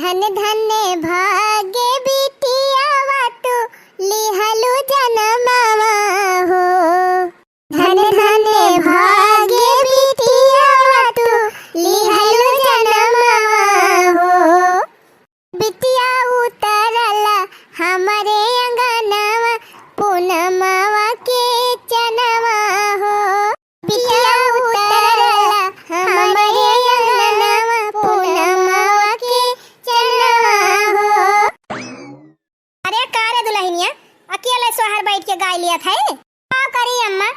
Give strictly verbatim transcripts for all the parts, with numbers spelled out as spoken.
धन धन भाग्य बिटियावा तू लिहलु जनमवा हो। धन धन भाग्य बिटियावा तू लिहलु जनमवा हो। बिटिया उतरल हमरे अंगनवा पूनमवा के चनवा हो। बिटिया उतरल हमरे अंगनवा पूनमवा के चनवा हो। अरे का रे दुलहिनिया, अकेले सोहर बैठ के गाय लियत है? का करी अम्मा,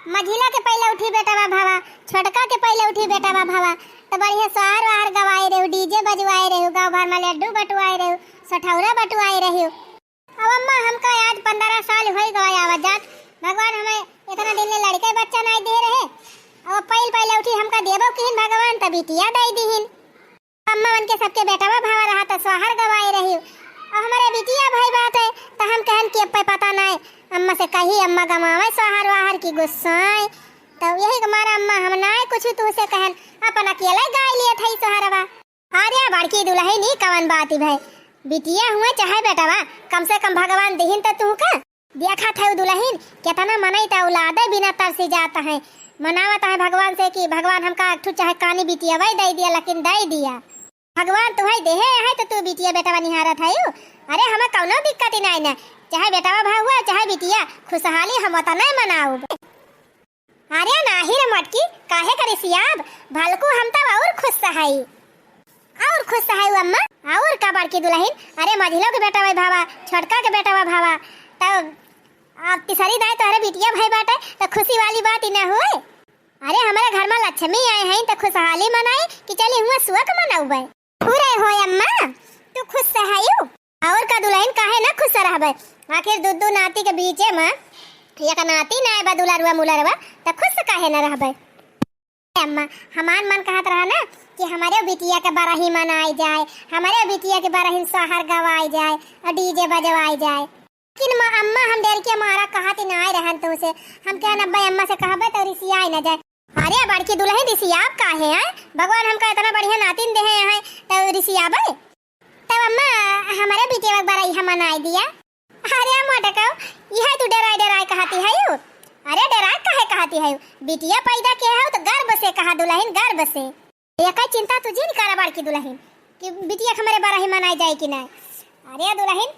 मझिला के पहिले उठी बेटवा भवा, छोटका के पहिले उठी बेटवा भवा, त बढ़िया सोहर वाहर गवाए रहू, डीजे बजवाए रहू, गाँव भर में लड्डू बटवाए रहू, सठौरा बटवाए रहू। अब अम्मा हमका आज पन्द्रह साल होई गवा आवत जात, भगवान हमें इतना दिन ले लड़के बच्चा नाई दे रहे, अब पहिले पहिले उठी हमका देबो किहिन भगवान त बिटिया दई दिहिन। अम्मा उनके सबके बेटवा भावा रहा त सोहर गवाए रही। अब हमरे बिटिया भाई बात है त हम कहन कि अब पता नाय। अम्मा से कही अम्मा गवावे सोहर वाहर की गुस्साए। त यही के मारा अम्मा हम नाय कुछ तू से कहन, अपन अकेले गाय लिए थई सोहरवा। अरे बड़की दुलहिन ई कवन बात भई? बिटिया हुए चाहे बेटवा, कम से कम भगवान दिहिन त तू का देखत हऊ दुलहिन, केतना मनई त औलादे बिना तरसी जात हैं। मनावत हैं भगवान से कि भगवान हमका एक ठू चाहे कानी बिटियवै दई दिया, लेकिन दई दिया। भगवान तुहई देहे हैं त तू बिटिया बेटवा निहारत हऊ। अरे हमें कौनो दिक्कत ही नाई न, चाहे बेटवा भा हुआ चाहे बिटिया, खुशहाली हम ओतनै मनाउब। अरे नाही रे मोटकी, काहे का रिसियाब? भलकू हम तब और खुश हई। और खुश हई अम्मा? और का बड़की दुलहिन? अरे मझिलो के बेटवा भावा, छोटका के बेटवा भावा, तब अब तीसरी दाई तोहरे बिटिया भाई बाटे, त खुशी वाली बात ही ना हुए। अरे हमरे घर में लक्ष्मी आए हैं त खुशहाली मनाई कि चली हुआ सुख मनाउबे। फुरे हो अम्मा, तू खुश हयू? और का दुलहिन, काहे ना खुश रहबे? आखिर दू दू नाती के बीचे में एक नाती ना आए बा दुलरुआ मुलरुआ, त खुश काहे ना रहबे? अम्मा, हमार मन कहत रहा ना कि हमरे बिटिया के बरही मनाई जाए, हमरे बिटिया के बरही सोहर गवाई जाए और डीजे बजवाई जाए। लेकिन म-, अम्मा हम डर के मारा कहत ही ना आए रहन तो से, हम कहन अब्बा अम्मा से कहबे तो रिसियाई ना जाए। अरे बड़की दुलहिन, रिसियाब काहे हैं? भगवान हमका इतना बढ़िया नातिन देहे हैं, त रिसियाबे? तब अम्मा, हमरे बिटिया के बरही मनाई दिया। अरे मोटकऊ, इहे तू डेराए डेराए कहती हयू? अरे डेराए काहे कहती हयू? बिटिया पैदा के हऊ त गर्व से कहा दुलहिन, गर्व से। एकै चिंता तू जिन करा बड़की दुलहिन कि बिटिया के हमरे बरही मनाई जाए कि नाय। अरे दुलहिन,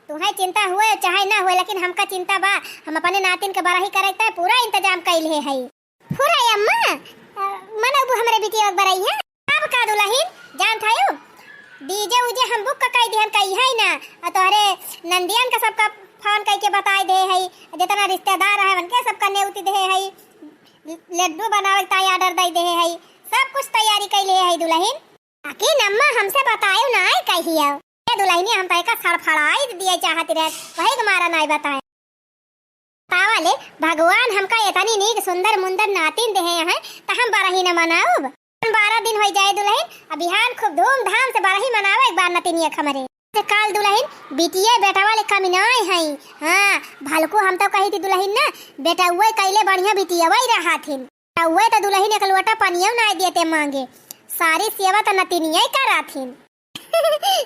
तुहैं चिंता हुए चाहे ना हुए, लेकिन हमका चिंता बा। हम अपने नातिन के बरही करे के पूरा इंतजाम कइले हई। फुरे अम्मा, अ, मनउबू हमरे बिटिया के बरही है? अब का दुलहिन, जानत हयू, डीजे उजे हम बुक कई दिहन कई है ना, आ तोहरे नंदियन का सबका फोन कई के बताई दे है, जितना रिश्तेदार है उनके सबका नेउती दे है, लड्डू बनावे के ताई ऑर्डर दे दे है, सब कुछ तैयारी कइले है दुलहिन। लेकिन अम्मा हमसे बतायो ना है कहियो। ए दुलहिनी, हम तैका सड़फड़ाई दिए चाहत रहे, वही के मारा नाई बताए। पावा ले, भगवान हमका इतनी नीक सुंदर मुंदर नातिन देहे हैं, त हम बरही न मनाउब? बारह दिन होई जाए दुलहिन, अब बिहान खूब धूमधाम से बरही मनावे एक बार नतिनिया हमरे। से काल दुलहिन, बिटिया बेटवा ले कमी नाई है। हाँ, भलको हम तो कही थी दुलहिन ना, बेटउए कइले बढ़िया बिटियवै रहा थिन। बेटउए तो दुलहिन एक लोटा पनियो नाई देते मांगे, सारी सेवा तो नतिनिया ही करा थिन।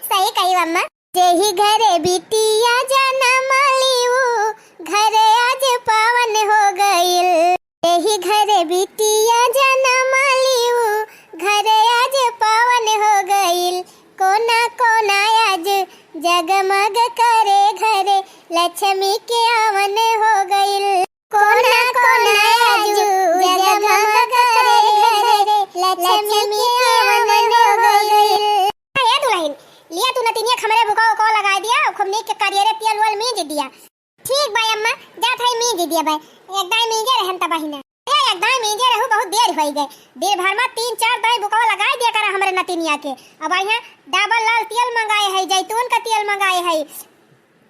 सही कही अम्मा। जेही घरे बिटिया जनम ली ऊ, घरे आज पावन हो गइल। जेही घरे बिटिया जनम ली ऊ, घरे आज पावन हो गइल। कोना कोना आज जगमग करे घरे, लक्ष्मी के आवन हो गइल। कोना कोना आजु जगमग करे घरे, लक्ष्मी के आवन हो गइल। ए दुलहिन, लिया तू नतिनिया हमरे बुकावा उकावा लगाई दिया, खूब नीक के करियरे तेल वेल मीज दिया। ठीक बा अम्मा, जात है मीज दिया बा। एक दाई मीजे रहन त बहिना। ए, एक दाई मीजे रहू, बहुत देर होई गए। दिन भर में तीन चार दाई बुकावा लगाई दिया करा हमरे नतिनिया के। अब बढ़िया डबल लाल तेल मंगाए है, जैतून का तेल मंगाए है।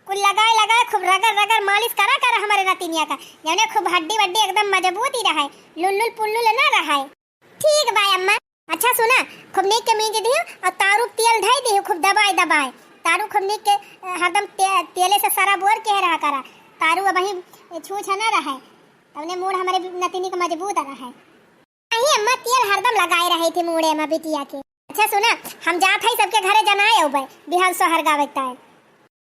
कुल लगाए लगाए खूब रगड़ रगड़ मालिश करा करा हमरे नतिनिया का, जौने खूब हड्डी वड्डी एकदम मजबूत ही रहे, लुल्लुल पुल्लुल ना रहे। ठीक बा अम्मा। अच्छा सुना, खूब नीक के मीज दिहु और तारू तेल धई दिहु, खूब दबाए दबाए। तारू खूब नीक के, अ, हरदम ते-, तेले से सरा बोर के रहा करा। तारू अबही छूछ ना रहे, तवने मूड़ हमरे नतिनी के मजबूत रहे। नहीं अम्मा, तेल हरदम लगाए रहे थे मूड़े में बिटिया के। अच्छा सुना, हम जात हई सबके घरे जनाए अउबे, बिहान सोहर गावे के ताए।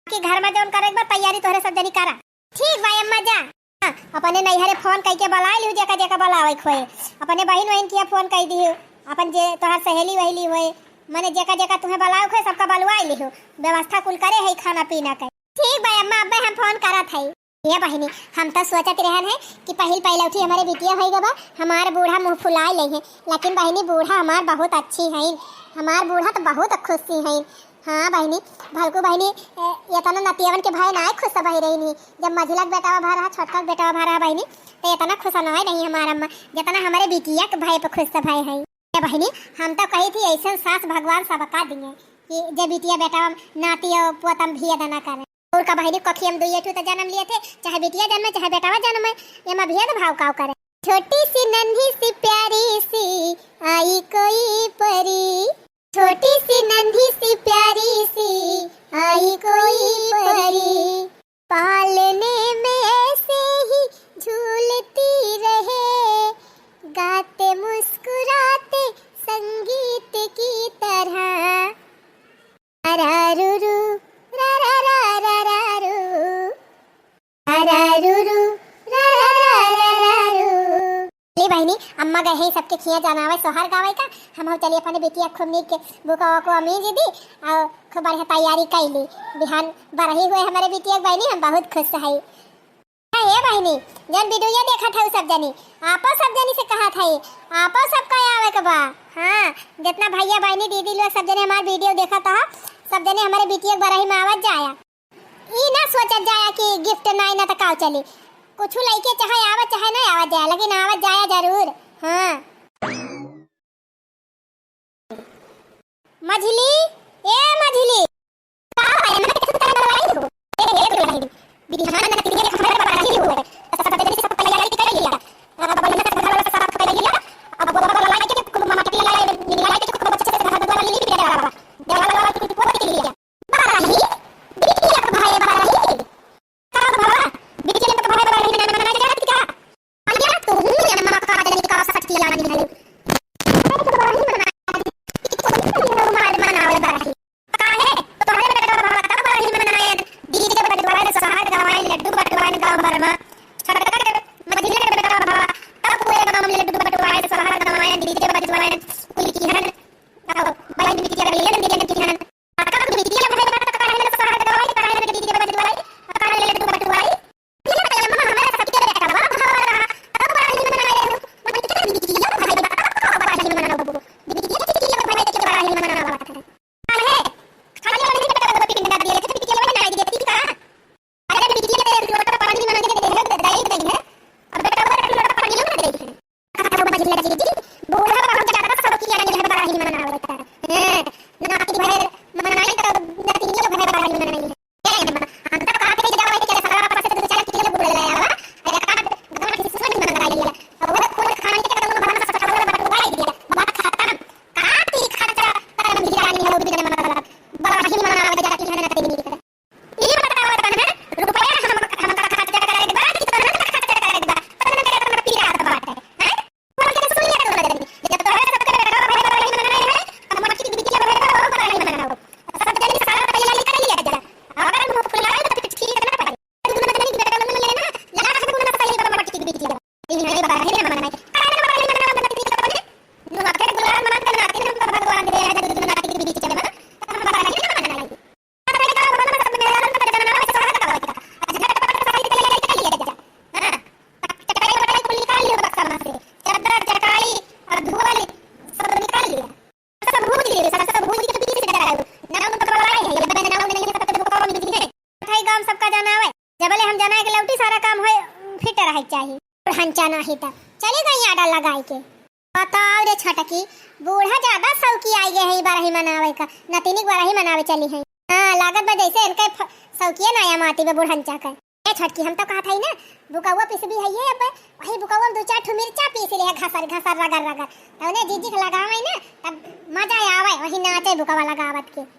कि घर में जौन करे के बा तैयारी तोहरे सब जनी करा। ठीक बा अम्मा जा। हाँ, अपने नैहरे फोन कइके बलाइ लिहु जेका जेका बलावे के होए। अपने बहिन वहिन किया फोन कइ दिहु। अपन जे तोहार सहेली वहेली होए, मने जेका जेका तुहे बलावे के होए सबका बलवाइ लिहु। व्यवस्था कुल करे है खाना पीना के। ठीक बा अम्मा, अब्बे हम फोन करत हई। ए बहिनी, हम त सोचत रहन है कि पहिल पहिलौठी हमरे बिटिया होई गबा, हमार बूढ़ा मुँह फुलाइ लेइहैं, लेकिन बहिनी बूढ़ा हमार बहुत अच्छी हईन, हमार बूढ़ा त बहुत खुशी हईन। हाँ बहिनी, भलकू बहिनी, ए, एतना नतियवन के भय नाय खुश भई रहिन ही। जब मझिला के बेटवा भा रहा, छोटका के बेटवा भा रहा बहिनी, त एतना खुश नाय रही हमार अम्मा, जेतना हमरे बिटिया के भय पे खुश भय हईं। ए बहिनी, हम त कही थी अइसन सास भगवान सबका दिए कि जे बिटिया बेटवा नाती अउ पोतम भिया दना करे। अउर का बहिनी, कखी हम दुइये ठू त जन्म लिए थे, चाहे बिटिया जन्मे, चाहे बेटवा जन्मे, एमा भेदभाव काव करे। छोटी सी नन्ही सी प्यारी सी आई कोई परी, छोटी सी नन्ही सी प्यारी सी आई कोई परी, पालने में ऐसे ही झूलती रहे, गाते मुस्कुराते संगीत की तरह। अरारुरु, रा रा रा रा रा रू। अरारुरु, रा रा रा रा रा रू। चली बहिनी, अम्मा गए हैं सबके खिया जनावे सोहर गावे का। हमहू चली अपने बिटिया खूब नीक के बुकवा को अमीज दी अउर खूब बढ़िया तैयारी कइ ली। बिहान बरही होए हमरे बिटिया के बहिनी, हम बहुत खुश हई। हाँ, ए बहिनी, जौन वीडियो देखत हऊ सब जनी, आपो सब जनी से कहत हई, आपो सबका आवे के बा। हाँ, जेतना भइया बहिनी दीदी लोग सब जने हमार वीडियो देखत ह, सब जने हमरे बिटिया के बरही में आवत जाया। ई ना सोचत जाया कि गिफ्ट नाई ना त काव चली, कुछ लइके चाहे आवत चाहे ना आवत जाया, लेकिन आवत जाया जरूर। हाँ। मझिली, ए मझिली। का भाई, मैं किसी तरह लड़ाई हो? ए, ए, ए, ए, बिहान में किसी के खबर पर आई हो। सब जल्दी सब तैयारी कर लिया। अब बड़ी से घर वाला साफ कर लिया। अब वो वाला लाइट के कुल मामा के लाइट, लाइट के कुल बच्चे से घर वाला ले लिया। देवाल वाला कुछ पोत के लिया। बाराही, बिटिया के भाई बाराही। का बाबा, बिटिया के भाई बाराही में ना मनाए जात का? अरे तू ही अम्मा का जनी का सट किया नहीं है। काहे? तोहरे बेटा बाबा का बाराही में ना आए। डीजे बजवाए, सोहर गवाए, लड्डू बटवाए गाँव भर में। छोटका के मझिले के बेटा बाबा, तब पूरे गाँव में लड्डू बटवाए, सोहर गवाए, डीजे बजवाए, कुल की हन। अब बड़ी बिटिया के लिए, बिटिया की हन। भाई गाँव सबका जाना आवे, जबले हम जाना है कि लौटी सारा काम होए, फिट रहे के चाही। और हंचा नाही त चली गई आडा लगाए के। बताओ रे छोटकी, बूढ़ा ज्यादा सौकी आई गए हैं ई बरही मनावे का, नतिनी के बरही मनावे चली हैं। हाँ, लागत बा जैसे इनके फ-, सौकिया नया माटी बा बुढ़ंचा का। ए छोटकी, हम तो कहत हई ना, बुकौआ पिसबी है ये अब, वही बुकौआ में दो चार ठो मिर्चा पीस ले है, घसर घसर रगड़ रगड़, तो उन्हें जीजी के लगावे ना, तब मजा आवे, वही नाचे बुकौआ लगावत के।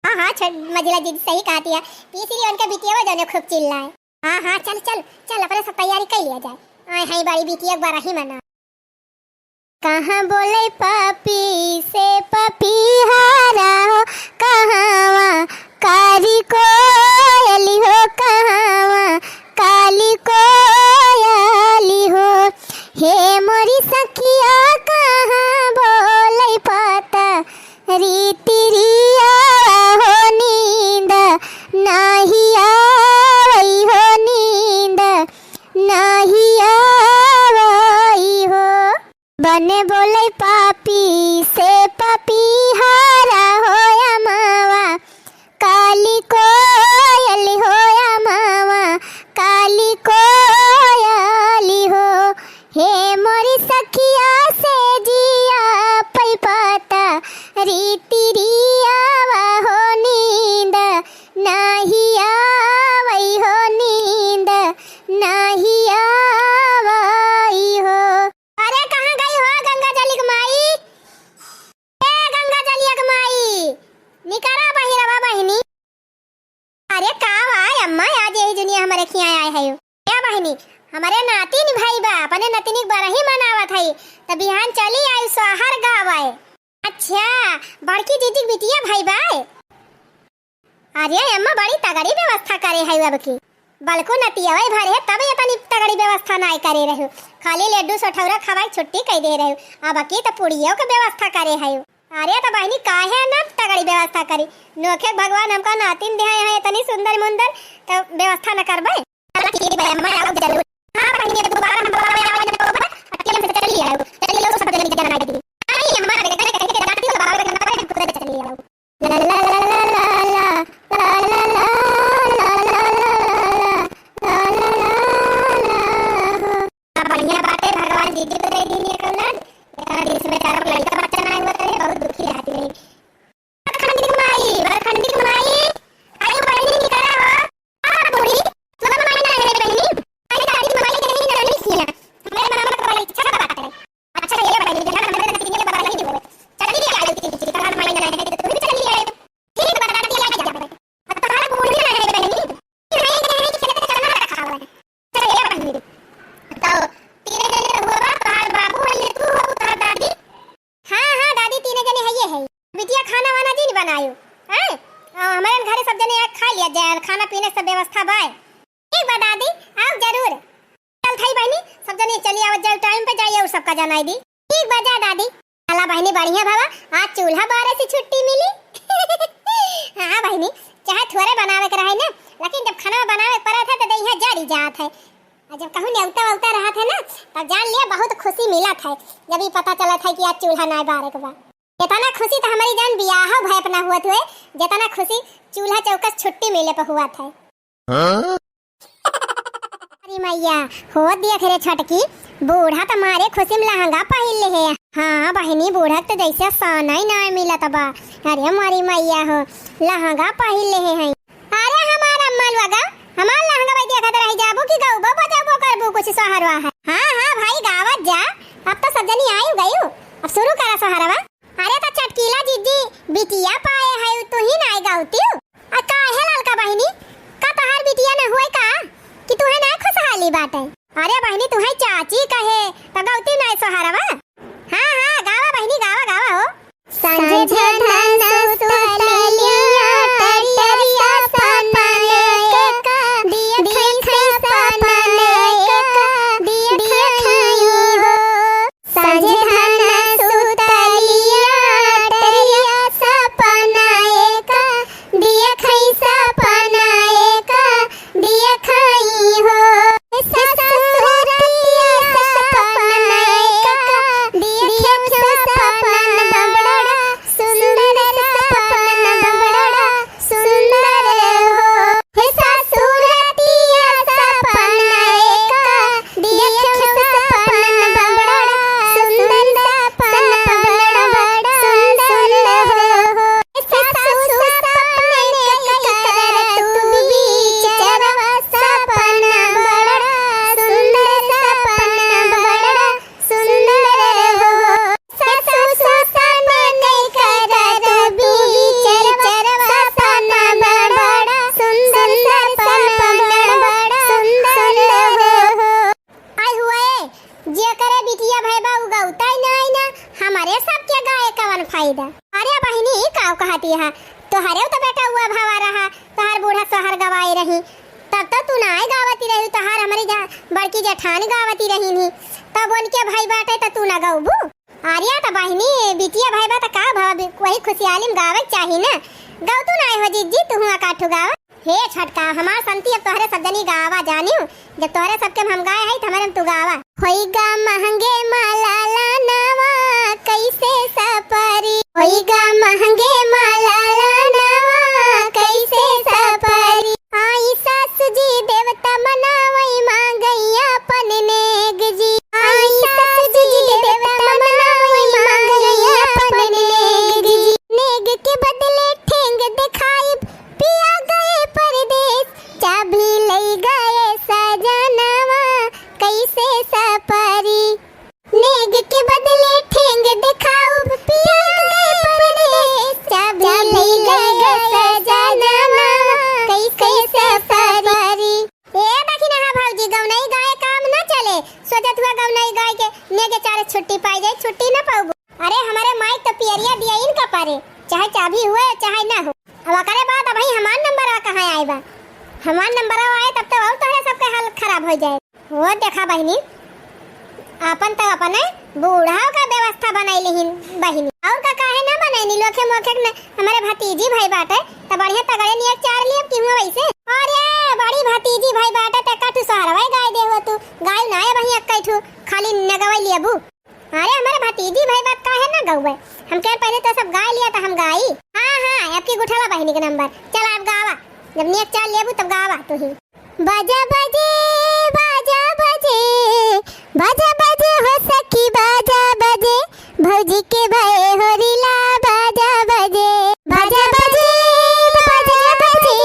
हाँ, हाँ, छोट-, मझिला दीदी सही कहती है। पीस लिया उनका बिटिया जौने खूब चिल्लाए। हाँ, हाँ, चल, चल, चल, अपने सब तैयारी कर लिया जाए। आए हैं बड़ी बिटिया एक बार ही मना। कहाँ बोले पापी से पापी रीति री आवा हो नींद, नाही आवै हो नींद, नाही आवै हो। अरे कहाँ गई हो गंगा जलिक माई? ए गंगा जलियक माई, निकरा बहिरवा बहिनी। अरे का वाय अम्मा, आज यही जुनिया हमरे खियाँ आए हयो। ए बहिनी, हमरे नातिन भई बा, अपने नतिनिक बरही मनावत हई, त बिहान चली आई सोहर गावै। अच्छा, बड़की दीदी के बिटिया भई बा। अरे अम्मा, बड़ी तगड़ी व्यवस्था करे हयो अब की। बलकु नतियवै भर है, तब एतनी तगड़ी व्यवस्था नाय करे रह्यो। खाली लड्डू सठौरा खवाई छुट्टी कई दे रह्यो। अब की त पुड़ियो के व्यवस्था करे हयो। अरे त बहिनी, काहे न तगड़ी व्यवस्था करी? नोखे भगवान हमका नातिन दिहाए हैं इतनी सुंदर मुंदर, त व्यवस्था न करबै? चला ठीक बा, अम्मा, आओ जरूर। हाँ बहिनी, अब दोबारा हम बाबा आवे न तो बा, अकेले से चली आओ। चली आओ, सब जने के जना दीदी। आई अम्मा, बेटा के कहे के जाती हो, बाबा के जना दीदी, खुद चली आओ। ला ला ला ला ला। बढ़िया बाटे, भगवान दीदी को दे दीनी एक लड़। इतना दिन से बेचारा को लड़का बच्चा ना हुआ करे, बहुत दुखी रहती रही। बरखंडी माई, बरखंडी माई, आई बहिनी निकरा हो। आ बूढ़ी, सुबह माई ना रहे बहिनी। आई दादी माई के नहीं करनी किया। मेरे मामा को बड़ी इच्छा का बात है। अच्छा ये बहिनी, जहाँ हमरे नजदीक के बगल ही हो। चली भी आई थी, चली भी आई। ठीक बा, दादी आई जाबे। अब तुम्हारा बूढ़ भी ना रहे बहिनी। नहीं, नहीं, खेत के चना रखा हुआ है। चल, ये बहिनी। तो तीन जने तो हुआ बा, तोहार बाबू है, ये तू हो, तोहार दादी। हाँ, हाँ, दादी, तीन जने है, ये है। बिटिया खाना वाना जिन बनायो, हैं? आ, हमारे घरे सब जने आके खा लिया जाए, खाना पीने सब व्यवस्था बाय। ठीक बा दादी, आओ जरूर। चल थई बहिनी, सब जने चली आवत जाए, टाइम पे जाइए और सबका जनाई दी। ठीक बा, जा दादी। चला बहिनी, बढ़िया भवा, आज चूल्हा बारे से छुट्टी मिली। हाँ बहिनी, चाहे थोड़े बनावे के रहे ना, लेकिन जब खाना बनावे के पड़त है तो देहिया जरी जात है। और जब कहूँ नेवता वेवता रहत है ना, तब जान लिया बहुत खुशी मिलत है, जब ये पता चलत है कि आज चूल्हा नाय बारे के बा। इतना खुशी तो हमारी जान बियाह भय अपना हुआ थे, जितना खुशी चूल्हा चौकस छुट्टी मिले पे हुआ था। हाँ? अरे मैया, हो देख रे छोटकी, बूढ़ा त मारे खुशी में लहंगा पहिर ले है। हाँ बहिनी, बूढ़ा त जैसे साना ही ना मिलत बा। अरे मारी मैया हो, लहंगा पहिर ले है। अरे हमार अम्मा लोगा, हमार लहंगा भाई देखत रही जाबू कि गौबो बजाबो करबू कुछ सहरवा है। हाँ हाँ भाई गावत जा, अब तो सब जनी आयु गयु, अब शुरू करा सहरवा। अरे त चटकीला जीजी, बिटिया पाए है, तू ही नाय गावती। आ काहे ललका बहिनी, का तोहार बिटिया न हुए का कि तुहे नाय खुशहाली बाटे? अरे बहिनी, तुहे चाची कहे त गौती नाय सोहरवा। हाँ, हाँ, गावा बहिनी, गावा, गावा हो। आय हुए, जेकरे बिटिया भय बा उ गौतै नाय ना, हमरे सबके गाए कवन फायदा। अरे बहिनी, ई काव कहती है? तोहरे तो बेटा हुआ भवा रहा, तोहर बूढ़ा सोहर गवाए रही, तब तो तू नाय गावती रही, तोहर हमरी जा-, बड़की जेठानी गावती रही नी, तब उनके भाई बाटे त तू ना गौबू? अरे त बहिनी, बिटिया भय बा त का भवा, वही खुशियाली में गावे चाही ना। गौतू नाय हो जीजी, तू हुआ काठू गावा। हे छटका, हमार संती अब तोहरे सब जनी गावा जानियो। जब तोहरे सबके हम गाए हई, त हमरे में तू गावा। होई गा महंगे माला लानवा, कैसे सपरी। होई गा महंगे माला लानवा, कैसे सपरी। आई सासु जी देवता मनावई मांगई आपन नेग जी। आई सासु जी देवता मनावई मांगई आपन नेग जी। अरे, चाहे चाभी हुए, चाहे ना हो। अब ओकरे बाद अबहीं हमार नंबरवा कहाँ आए बा? हमार नंबरवा आए तब तो और तोहरे सबके हाल खराब होइ जाए। वो देखा बहिनी, आपन तो अपने बूढ़ा का व्यवस्था बनाई लिहिन बहिनी। और का काहे ना बनैनी? लोखे मोखे न हमरे भतीजी भाई बाटे, त बढ़िया तगड़े नियर चार लियब कि हुआ वैसे। अरे बड़ी भतीजी भाई बाटे, त कठू सहरवा गाय दे हो तू, गाय ना है बहिया कठू, खाली नगवाई लियबू। अरे हमरे भतीजी भाई बात काहे ना गौबे? हम कहे पहले तो सब गाय लिया त हम गाई। हाँ, हाँ, अब की गुठला बहिनी के नंबर। चल आप गावा, जब नियर चार लेबू तब गावा तू ही। बाजा बजे, बाजा बजे, बाजा बजे हो सखी, बाजा बजे, भौजी के भए होरीला, बाजा बजे, बाजा बजे, बाजा बजे,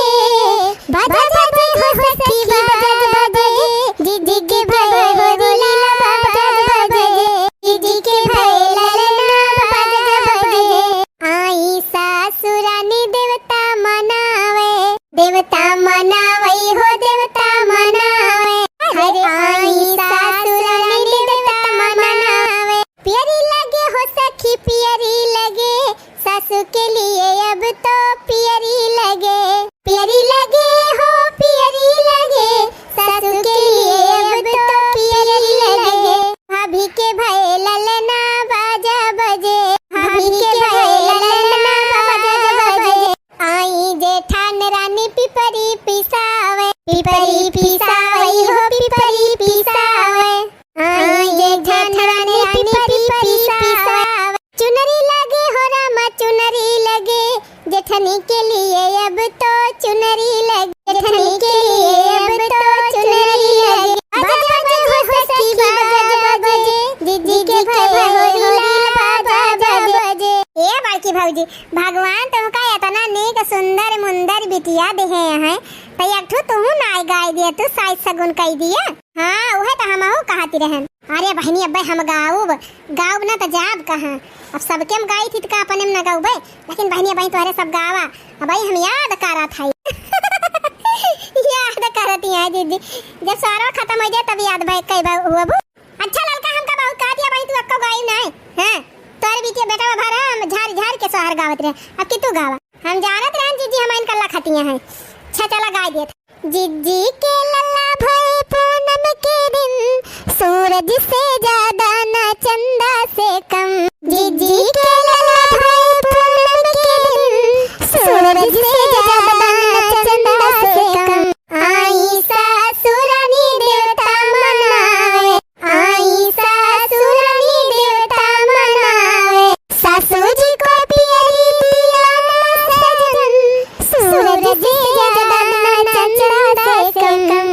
बाजा बजे हो सखी, बाजा बजे, जीजी के भए होरीला, बाजा बजे, जीजी के भए ललना, बाजा बजे। आई सासुरानी देवता मनावे, देवता मनावई हो देवता मनावे। अरे आई सासुरानी देवता मनावे। पियरी लगे हो सखी पियरी लगे, सासू के लिए अब तो पियरी लगे। पियरी लगे हो पियरी लगे, सासू के लिए अब तो पियरी लगे। भाभी के भए ललना बाजा बजे, भाभी के भए ललना बाजा बजे। आई जेठान रानी पिपरी पिसावे, पिपरी पिसावे हो पिपरी पिसावे। आई जेठान रानी पिपरी पिसावे। चुनरी लगे हो रामा चुनरी लगे, जेठनी के लिए अब तो चुनरी लगे, जेठनी के लिए अब तो चुनरी लगे। बाजा बजे हो सखी बाजा बजे, जीजी के भए होरीला बाजा बजे। ए बड़की भौजी, भगवान तुमका इतना नीक सुंदर मुंदर बिटिया देहे हैं, त एक ठो तुहू नाय गाय दिया, तू साइज सगुन कई दिया। हाँ, उहे त हमहू कहती रहन। अरे बहिनी, अब्बे हम गाउब, गाउब ना त जाब कहाँ? अब सबके हम गाई थी त का अपने में ना गाउबे? लेकिन बहिनी, अबहीं तोहरे सब गावा, अबहीं हम याद करत हई। याद करत ही है दीदी, जब सोहरवा खत्म हो जाए तब याद भाई कई बार हुआ बू। अच्छा ललका, हमका बहुत कह दिया भाई, तू अक्को गाई ना है, हाँ? तोहरे बीचे बेटा भरा हम झारी झारी के सोहर गावत रहे, अब कि तू गावा। हम जानत रहन जीजी हम इनका लखतिया हैं। अच्छा चला गाय देत। जिज्जी के लल्ला भए पूनम के दिन, सूरज से ज्यादा ना चंदा से कम। जिज्जी के लल्ला भए पूनम के दिन, सूरज से ज्यादा ना चंदा से कम। आई सासुरानी देवता मनावे, आई सासुरानी देवता मनावे। सासू जी को पियरी दिलाना सजन, सूरज से ज्यादा ना चंदा से कम।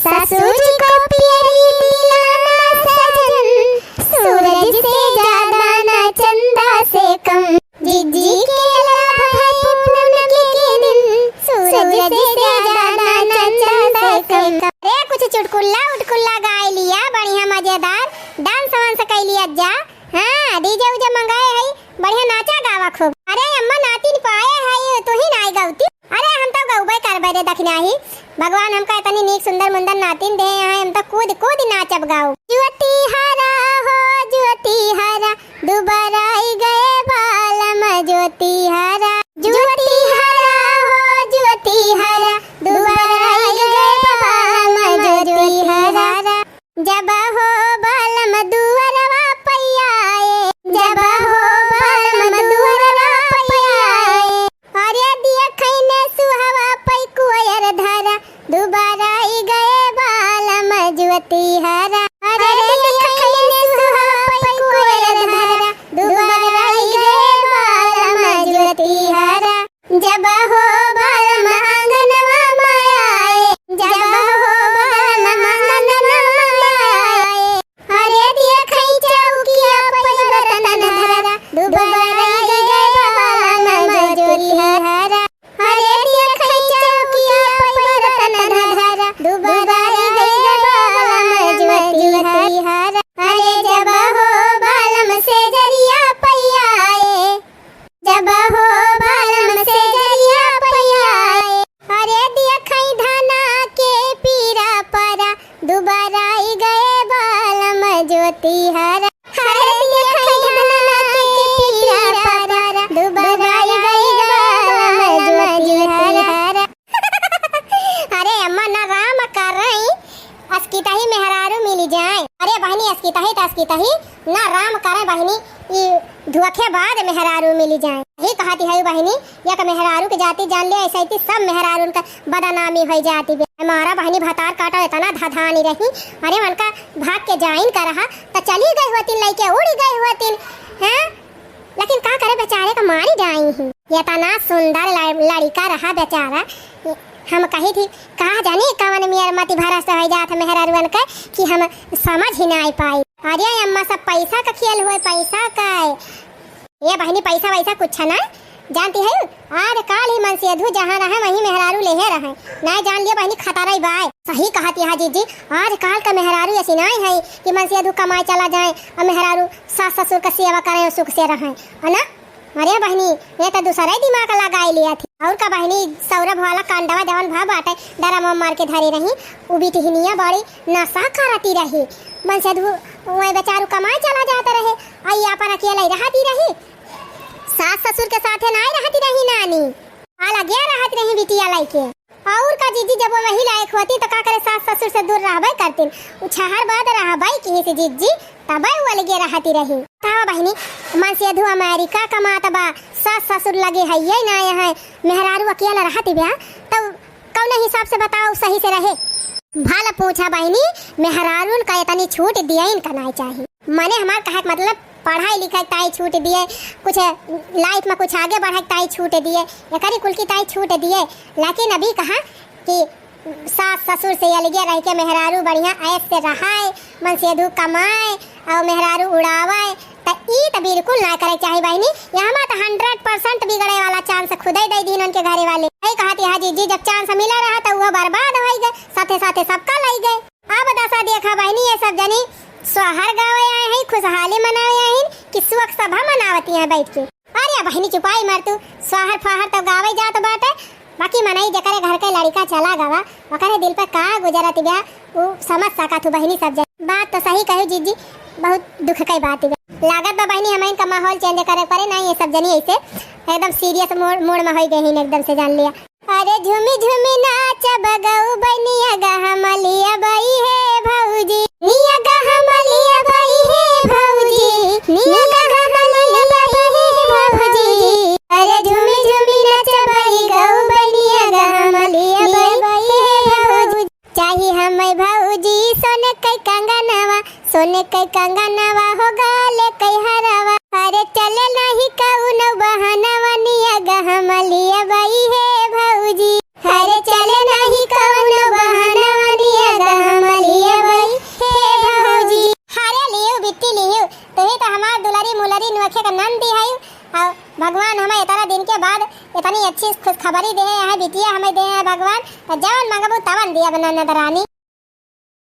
सासू जी को पियरी दिलाना सजन, सूरज से ज्यादा ना चंदा से कम। जिज्जी के लल्ला भए पूनम के दिन, सूरज से ज्यादा ना चंदा से कम। अरे कुछ चुटकुल्ला उटकुल्ला गाय लिया, बढ़िया मजेदार डांस वांस कई लिया जा। हाँ, डीजे उजे मंगाए है, बढ़िया नाचा गावा खूब। अरे अम्मा नातिन पाए है, तू ही नाय गौती। अरे हम तो गौबे करबे रे दखिनाही, भगवान हमका इतनी नीक सुंदर मुंदर नातिन दे हैं, हम तो कूद कूद नाचब गाउब। ज्योति हरा हो ज्योति हरा, दुबारा आई गए बालम ज्योति हरा। ज्योति हरा हो ज्योति हरा, दुबारा आई गए बालम ज्योति हरा। जब हो बालम दुअरवा पै आए, जब हो बालम दुअरवा पै आए। अरे दिया खैने सुहवा पै कोयर धरा, दुबारा आई गए बालम ज्योति हरा। अरे दिया खैने सुहवा पै कोयर धरा, दुबारा आई गए बालम ज्योति हरा। जब हो बालम आंगनवा मा आए, जब हो बालम आंगनवा मा आए। अरे दिया खई चौकिया पै बरतन धरा, दुबारा आई गए बालम ज्योति हरा। अरे दिया खई चौकिया पै बरतन धरा, दुबारा आई गए बालम ज्योति हरा। अरे जब हो बालम से जरिया पै आए, जब हो बालम से जरिया पै तही ना राम करे बहिनी, ई धोखेबाज मेहरारू मिली जाए। यही कहती है बहिनी, एक मेहरारू के जाति जान ले, ऐसे ही सब मेहरारून का बदनामी होइ जाती बे। हमारा बहिनी भतार काटा इतना धधानी रही, अरे उनका भाग के जाइन का रहा, त चली गई होतिन, लइके उड़ी गई होतिन, हैं? लेकिन का करे, बेचारे का मारी डाई ही। इतना सुंदर लड़-, लड़िका रहा बेचारा। हम कही थी, का जानी कवन मेर मति भ्रष्ट होइ जात है मेहरारुअन के कि हम समझ ही नाहीं पाई। अरे अम्मा, सब पैसा का खेल होए, पैसा का। ए बहिनी, पैसा वैसा कुछ ना जानती है। आज काल ही मनसेधू जहाँ रहे, वहीं मेहरारू लेहे रहे। नाहीं जान लिया बहिनी, खतरा ही बाय। सही कहती है जीजी, आज काल का मेहरारू ऐसी नाहीं है कि मनसेधू कमाए चला जाए और मेहरारू सास ससुर का सेवा करें और सुख से रहें, है ना? अरे बहिनी, ये तो दूसरा ही दिमाग लगाई लिया थी। और का बहिनी, सौरभ वाला कांडवा जवन भा बाटे, डरामा मार के धरे रही, उ बिटिहनिया बड़ी नशा करती रही। मनसेधू वही बेचारू कमाए चला जात रहे, आई अपन अकेले रहती रही, सास ससुर के साथे नाहीं रहती रही नानी, अलगे रहती रही बिटिया लइके। और का जीजी, जब वो वही लायक होती तो का करे, सास ससुर से दूर रहबे करतीन। उ छहर बाद रहबे किहीं से जीजी, तबे वो अलगे रहती रही। बतावा बहिनी, मनसेधू अमेरिका कमात बा, सास ससुर लगे है ये ना है, मेहरारू अकेला रहती बा, तो कौन हिसाब से बताओ सही से रहे? भला पूछा बहिनी, मेहरारून का इतनी छूट दिया इनका नाहीं चाहिए। मने हमार कहे के मतलब पढ़ाई लिखाई ताई छूट दिए, कुछ life में कुछ आगे बढ़े ताई छूट दिए, एकरी कुल की ताई छूट दिए। लेकिन अभी कहा कि सास ससुर से अलगे रह के मेहरारू बढ़िया ऐश से रहाए, मनसेधू कमाए और मेहरारू उड़ावे, त ई त बिल्कुल ना करे चाही बहिनी। यहाँ तो hundred percent बिगड़े वाला chance खुदे दे दीन उनके घरे वाले। यही कहती है जीजी, जब chance मिला रहा तो वो बर्बाद हो गए, साथे साथे सबका ले गए। अब दशा देखा बहिनी, ये सब जनी सोहर गावे आए हैं, खुशहाली मनावे आए हैं कि शोक सभा मनावती हैं बैठ के। अरे बहिनी चुपाई मार तू, सोहर फोहर तो गावे जात बाटे, बाकी मनई जेकरे घर के लड़िका चला गवा, ओकरे दिल पे का गुजरत बा, उ समझ सकत हूँ बहिनी सब जनी। बात तो सही कही जीजी, बहुत दुख के बात बा। लागत बा बहिनी हमइन का माहौल change करे पड़े, नाहीं ये सब जनी ऐसे एकदम serious mood, mood में होइ गए हैं एकदम से, जान लिया। अरे झूमी झूमी नाचब गऊ बनिया गहमलिया बई हे भौजी, निया गहमलिया बई हे भौजी, निया गहमलिया बई हे भौजी। अरे झूमी झूमी नाचब गऊ बनिया गहमलिया बई हे भौजी। चाही हमें भौजी सोने के कंगनवा, सोने के कंगनवा हो गले के हरवा। अरे चले नहीं कउनो बहनवा निया गहमलिया बई हे भौजी। अरे चले नहीं कउनो बहनवा निया गहमलिया बई हे भौजी। अरे लियो बिट्टी लियो, तुही तो हमार दुलरी मुलरी नोखे का नंदी है। और भगवान हमें इतना दिन के बाद इतनी अच्छी खुशखबरी दे है, यहाँ बिटिया हमें दे है भगवान, तो जवन मंगबू तवन दिया बना नंद रानी।